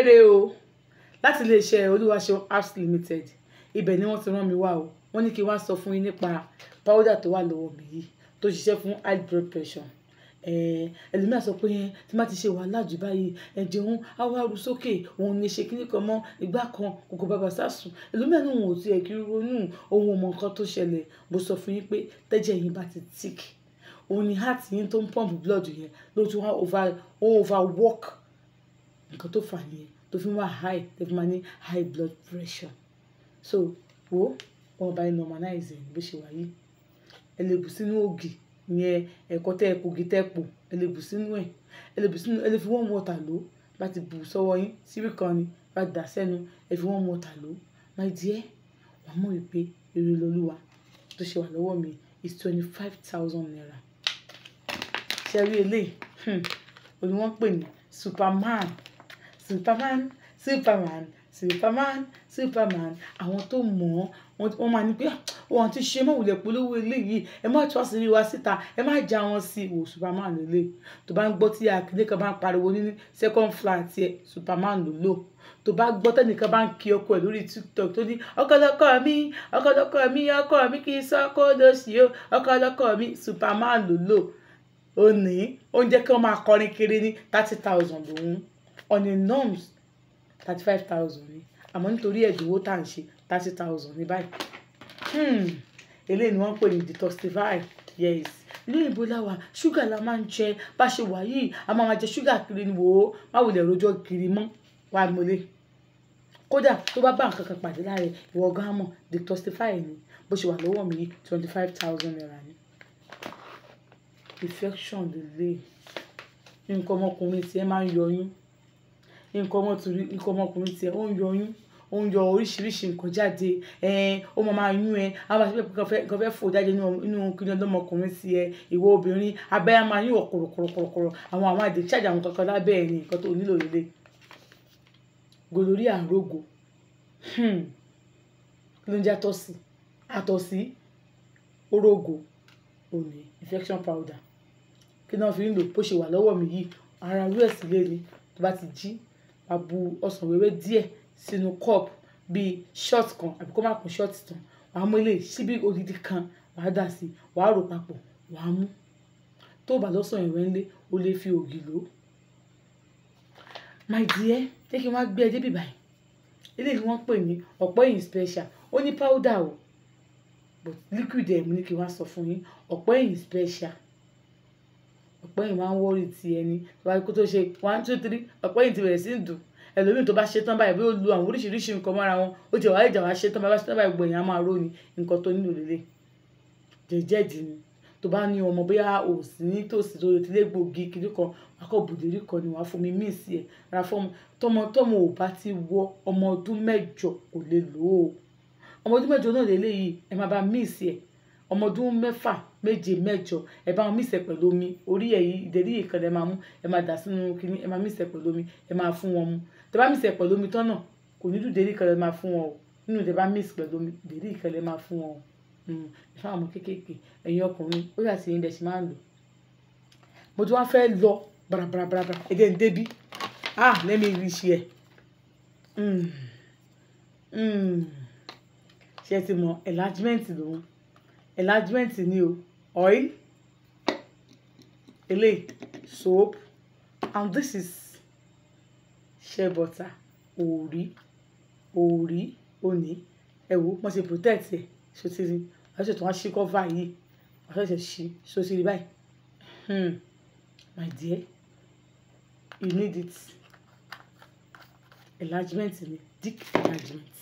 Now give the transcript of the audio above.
Kéré o, láti iléeṣẹ́ Olúwaṣeun Apps Limited. Ibẹ̀ ni wọ́n ti rán mi wá o. Wọ́n ní kí n wá sọ fún yín nípa powder tó wà lọ́wọ́ mi yìí tó ṣiṣẹ́ fún high blood pressure. Ẹlòmíràn sọ pé tí má ti ṣe wàhálà jù báyìí, ẹ̀jẹ̀ òun á wá ru sókè, òun ní ṣe kíní kan mọ́, ìgbà kan kòkò bàbá sásùn. Ẹlòmíràn ní òun ò tí ẹ kí ronú, òun ò mọ nǹkan tó ṣẹlẹ̀. Mo sọ fún yín pé tẹ́jẹ̀ yín bá ti thick, òun ni heart yín tó ń pump blood yẹn ló tún wá over, ó overwork. Nǹkan tó fà nìyẹn tó fi wá high, tó fi máa ní high blood pressure. So wo, wọ́n bá yín normalize ẹ̀ bó ṣe wà yìí. Ẹ lè bù sínú ògì yẹn, ẹ̀kọ tẹ́ ẹ po, ògì tẹ́ ẹ po, ẹ lè bù sínú ẹ̀. Ẹ lè bù sínú, ẹ lè fi warm water lò. Bá ti bù sọ́wọ́ yín, síbí kan ni, bá dà sẹ́nu, ẹ fi warm water lò. My dear, wà á mọ̀ wípé ire lolúwa. Tó ṣe wà lọ́wọ́ mi is ₦25,000. Ṣé ẹ rí eléyìí? Òun ni wọ́n ń pè ní Superman. Superman, Superman, Superman, Superman. Àwọn tó mọ̀ ọ́n, wọ́n máa ní pé wọ́n ti ṣe mọ́ wulẹ̀ polówó eléyìí. Ẹ má tú àṣírí wa síta, ẹ má já wọn sí. Wò, Superman lélẹ̀. Tó bá ń gbọ́ tí akíní kan bá ń pariwo ní second flat ẹ, Superman ló lò. Tó bá gbọ́ tẹ́nìkan bá ń kí ọkọ ẹ̀ lórí TikTok tó ní ọkọ lọkọ mi, ọkọ lọkọ mi, ọkọ mi kì í sọ kó lọ sí o, ọkọ lọkọ mi, Superman ló lò. Ó ní, ó ń jẹ́ kí wọ́n máa kọrin kiri ní 30,000 lòun. On a norms, 35,000 ni. Àmọ́ nítorí ẹ̀dínwó tá à ń ṣe, 30,000 ní báyìí. Eléyìí ni wọ́n ń pè ní detoxify. Yes. Ìlú òyìnbó la wà, ṣúgà la máa ń jẹ. Bá ṣe wà yìí, a máa ma jẹ ṣúgà kiri ni wò ó. Má wulẹ̀ rojọ́ kiri mọ́. Wà á mọ́lé. Kódà tó bá bá nǹkan kan pàdé lára ẹ, ìwọ gan á mọ̀. Detoxify ni. Bó ṣe wà lọ́wọ́ mi yìí, ₦25,000 ni. Infection leleyi. Nǹkan ọmọkùnrin tí ẹ máa ń yọyún. Nǹkan ọmọkùnrin tí ẹ ó ń yọyún, ó ń yọ oríṣiríṣi nǹkan jáde. Ó máa máa yún ẹ. A máa ṣe pé nǹkan fẹ́ fò jáde nínú kíni ọlọ́mọkùnrin sí ẹ. Ìwọ obìnrin, abẹ́ á máa yún ọ kọ̀rọ̀kọ̀rọ̀kọ̀rọ̀. Àwọn discharge àwọn nǹkan kan lábẹ́ ẹ ní nǹkan tó nílò leleyi. Gonorrhea àrógo. Kí ló ń jẹ́ àtọ̀sí? Àtọ̀sí, orógo, òní infection powder. Kí ni wọ́n fi ń lò? Bó ṣe wà lọ́wọ́ mi yìí, ara rú ẹ̀ sílé ni. Tó bá ti jí, wà á bu ọsàn wẹ́wẹ́ díẹ̀ sínú cup bí shot kan àbí kó má kún shot tán. Wà á mú eléyìí síbí odidi kan, wà á dà sí, wà á rò papọ̀, wà á mú. Tó bá lọ́sàn wẹ́wẹ́ ńlé, o lè fi ògì lò. My dear, jẹ́ kí n wá gbé ẹ dé bí báyìí. Eléyìí ni wọ́n ń pè ní ọ̀pọ̀ ẹ̀yìn special. Ó ní powder o, but liquid ẹ̀ mo ní kí n wá sọ fún yín. Ọ̀pọ̀ ẹ̀yìn special. Ọ̀pọ̀ ẹ̀yìn máa ń worry ti ẹni. Tó bá kó tó ṣe one, two, three, ọ̀pọ̀ ẹ̀yìn ti bẹ̀rẹ̀ sí ní dùn. Ẹlòmíràn tó bá ṣe tán báyìí, bí ó lu àwọn oríṣiríṣi nǹkan mọ́ra wọn, ó ti wá lè jà wá ṣe tán, bá ṣe tán báyìí, gbogbo ẹ̀yìn á máa ró ni. Nǹkan tó nílò leleyi. Jẹ̀jẹ̀dì ni. Tó bá ní ọmọ bóyá ò sí ní tòsí tó ti lé gbòógì kíní kan, wà á kọ́ bùdírí kan ni wà á fún mi mix ẹ̀. Ra fún ọmọ. Tọ́mọ ò bá ti wọ ọmọ ọdún 8 kò lè lò ó. Ọmọ ọdún 8 náà lè léyìí, ẹ máa bá mix ẹ̀. Ọmọ ọdún 6, 7, 8, ẹ bá wọn mix ẹ̀ pẹ̀lú omi. Orí ẹ̀ yìí, ìdérí yìí kan lẹ máa mú, ẹ máa dà sínú kíní, ẹ máa mix ẹ̀ pẹ̀lú omi, ẹ máa fún wọn mu. Tẹ bá mix ẹ̀ pẹ̀lú omi tán náà, kò ní dùn ìdérí kan lẹ máa fún wọn o. Nínú tẹ bá mix pẹ̀lú omi, ìdérí kan lẹ máa fún wọn o. Fún àwọn ọmọ kéékèèké, ẹ̀yin ọkùnrin, ó yà sí yín bí ẹ ṣe máa ń lò. Mo tún wá fẹ́ lọ bàràbàràbàrà. Ẹ jẹ́ n dé bí. Ah, let me reach here. Ṣé ẹ ti mọ̀ enlargement lòun? Enlargement ni o. Oil, eléyìí, soap, and this is shea butter. Òrí, òrí, òní. Ẹ wo, wọ́n ṣe protect ẹ̀. Ṣé o ti rí? Wọ́n ṣe tún wá ṣí cover yìí. Wọ́n ṣẹ̀ṣẹ̀ ṣí. Ṣé o ti rí báyìí? My dear, you need it. Enlargement ni, dick enlargement.